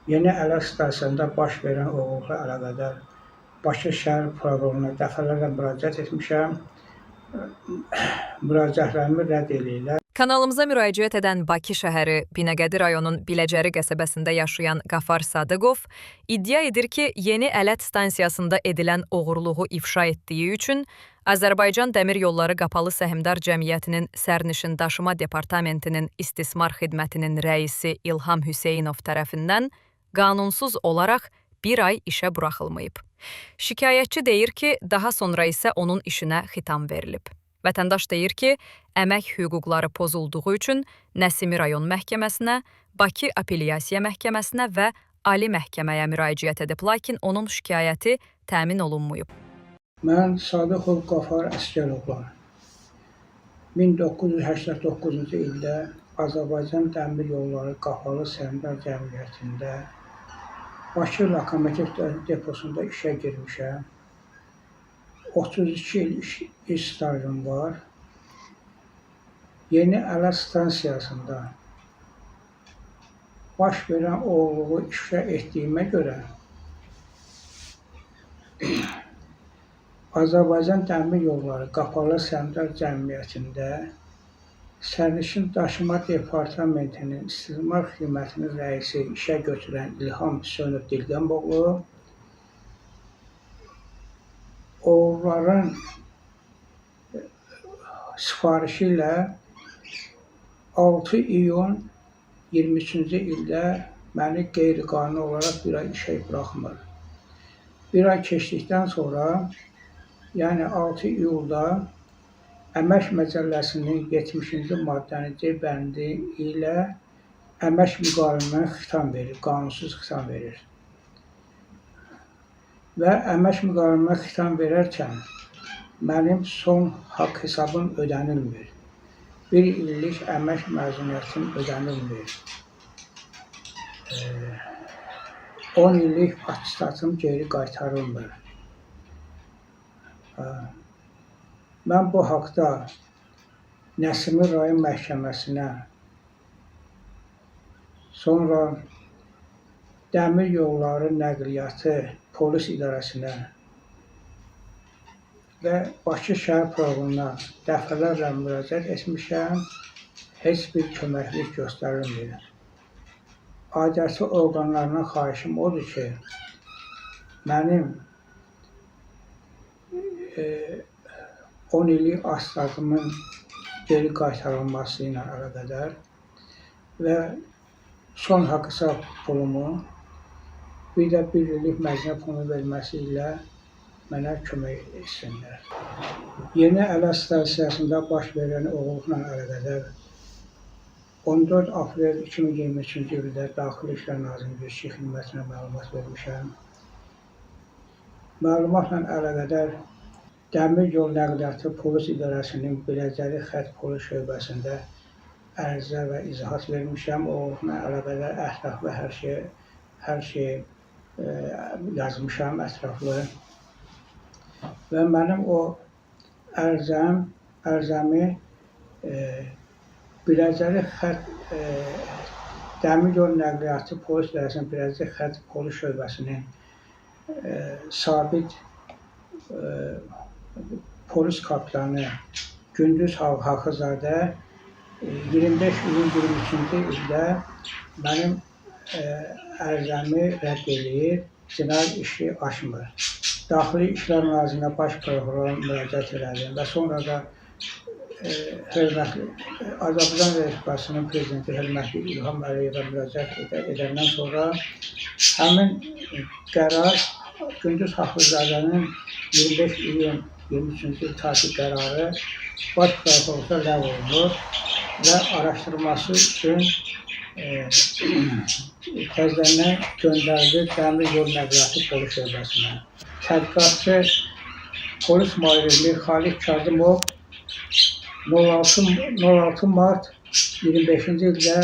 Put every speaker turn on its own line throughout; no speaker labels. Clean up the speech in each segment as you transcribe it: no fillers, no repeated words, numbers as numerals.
Yeni Ələt stansiyasında baş verən oğurluqla əlaqədar Bakı şəhər prokuroruna dəfələrlə müraciət etmişəm. Müraciətlərimi rədd eləyirlər.
Kanalımıza müraciət edən Bakı şəhəri Binəqədi rayonunun Biləcəri qəsəbəsində yaşayan Qafar Sadıqov iddia edir ki, Yeni Ələt stansiyasında edilən oğurluğu ifşa etdiyi üçün Azərbaycan Dəmir Yolları Qapalı Səhmdar Cəmiyyətinin Sərnişin Daşıma Departamentinin İstismar Xidmətinin rəisi İlham Hüseynov tərəfindən qanunsuz olaraq bir ay işə buraxılmayıb. Şikayətçi deyir ki, daha sonra isə onun işinə xitam verilib. Vətəndaş deyir ki, əmək hüquqları pozulduğu üçün Nəsimi rayon məhkəməsinə, Bakı Apellyasiya məhkəməsinə və Ali məhkəməyə müraciət edib, lakin onun şikayəti təmin olunmayıb.
Mən Sadıqov Qafar Əsgəroğlu. 1989-cu ildə Azərbaycan Dəmir Yolları Qapalı Səhmdar Cəmiyyətində Bakı Lokomotiv deposunda işə girmişəm. 32 il iş stajım var. Yeni Ələt stansiyasında baş verən oğurluğu ifşa etdiyimə görə Azərbaycan Dəmir Yolları Qapalı Səhmdar Cəmiyyətində Sərnişin Daşıma Departamentinin İstismar Xidmətinin rəisi işə götürən İlham Hüseynov Dilqəmoğlu oğruların sifarişi ilə 6 iyun 23-cü ildə məni qeyri-qanuni olaraq bir ay işə buraxmır. Bir ay keçdikdən sonra, yəni 6 iyulda Əmək Məcəlləsinin 70-ci maddənin C bəndi ilə əmək müqaviləsinə xitam verir, qanunsuz xitam verir. Və əmək müqaviləsinə xitam verərkən mənim son haqq hesabım ödənilmir. Bir illik əmək məzuniyyətim ödənilmir. 10 illik attestatım geri qaytarılmır. Mən bu haqda Nəsimi rayon məhkəməsinə, sonra Dəmir Yolları Nəqliyyatı Polis İdarəsinə və Bakı şəhər prokuroruna dəfələrlə müraciət etmişəm. Heç bir köməklik göstərilmir. Aidiyyatı orqanlarından xahişim odur ki, mənim 10 illik attestatımın geri qaytarılması ilə əlaqədar və son haqq hesab pulumu, bir də bir illik məzuniyyət pulunu verməsi ilə mənə kömək etsinlər. Yeni Ələt stansiyasında baş verən oğurluqla əlaqədar 14 aprel 2023-cü ildə Daxili İşlər Nazirliyinin Girişi Xidmətinə məlumat vermişəm. Məlumatla əlaqədar Dəmir Yol Nəqliyyatı Polis İdarəsinin Biləcəri Xətt Polis Şöbəsində ərizə və izahat vermişəm. Oğurluqla əlaqədar ətraflı hər şeyi yazmışam ətraflı. Və mənim o ərizəmi Biləcəri Xətt Dəmir Yol Nəqliyyatı Polis İdarəsinin Biləcəri Xətt Polis Şöbəsinin sabit polis kapitanı Gündüz Haqlızadə 25 iyun 23-cü ildə mənim ərizəmi rədd eləyir, cinayət işi açmır. Daxili İşlər Nazirliyinə Baş Prokurora müraciət elədim və sonra da hörmətli Azərbaycan Respublikasının Prezidenti hörmətli İlham Əliyevə müraciət edəndən sonra həmin qərar Gündüz Haqlızadənin 25 iyun 23-cü il tarixli qərarı Baş Prokurorluqda ləğv olunur və araşdırılması üçün təzədən göndərilir Dəmir Yol Nəqliyyatı Polis Şöbəsinə. Tədqiqatçı polis mayoru Mirxaliq Kazımov 06 mart 25-ci ildə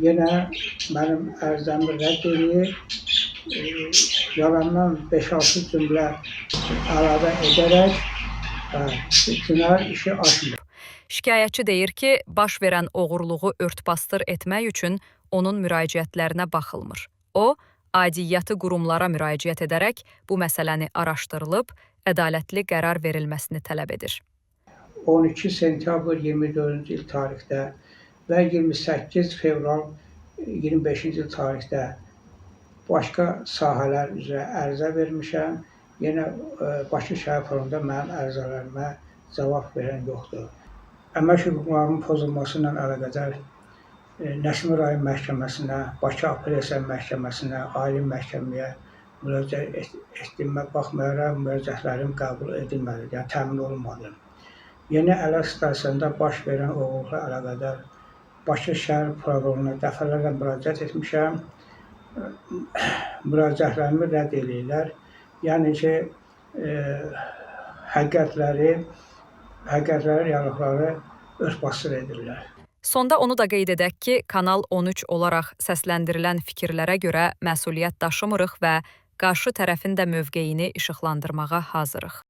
yenə mənim ərizəmi rədd eləyir. Yalandan 5-6 cümlə əlavə edərək cinayət işi açmır.
Şikayətçi deyir ki, baş verən oğurluğu ört-basdır etmək üçün onun müraciətlərinə baxılmır. O, aidiyyatı qurumlara müraciət edərək bu məsələni araşdırılıb, ədalətli qərar verilməsini tələb edir.
12 sentyabr 24-cü il tarixdə və 28 fevral 25-ci il tarixdə başqa sahələr üzrə ərizə vermişəm. Yenə Bakı şəhər prokurorluğunda mənim ərizələrimə cavab verən yoxdur. Əmək hüquqlarımın pozulması ilə əlaqədar Nəsimi rayon məhkəməsinə, Bakı Apellyasiya məhkəməsinə, Ali məhkəməyə müraciət etdiyimə baxmayaraq müraciətlərim qəbul edilmədi, yəni təmin olunmadı. Yeni Ələt stansiyasında baş verən oğurluqla əlaqədar Bakı şəhər prokurorluğuna dəfələrlə müraciət etmişəm. Müraciətlərimi rədd eləyirlər. Yəni ki, həqiqətləri, reallıqları ört-basdır edirlər.
Sonda onu da qeyd edək ki, Kanal 13 olaraq səsləndirilən fikirlərə görə məsuliyyət daşımırıq və qarşı tərəfin də mövqeyini işıqlandırmağa hazırıq.